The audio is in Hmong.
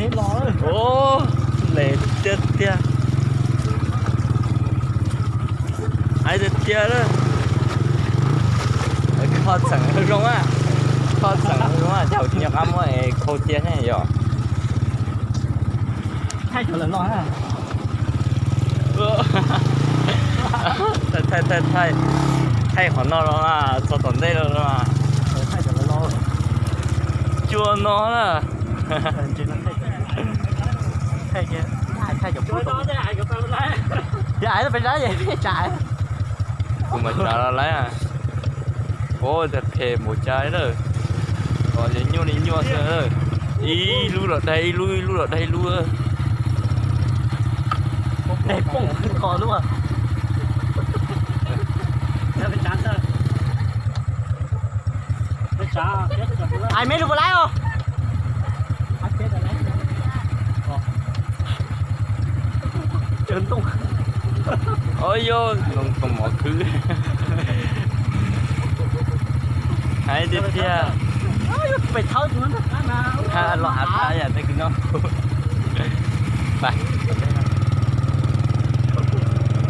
Ua, lem tiag tiag. Hais tiag tiag lawm. Kho txheem zoo a, kho txheem zoo a, cas tsis nco qab muab khau cia ne yom. Thaij, thaij, thaij, thaij qhov no los mas, txog tom ntej los mas. Cua no na. Kuv mam tsav los lawm. Ua, cas phem npaum cas lawm. Os, nyuaj li nyuaj xwb. Ib lub los daig ib lub, ib lub los daig ib lub. Daig poob ko lub. Ai, meb lub puas laib os? Os, yog loo toom mov khwb. Hais tiag tiag. Pem thawb los hav tas yam tej kws no.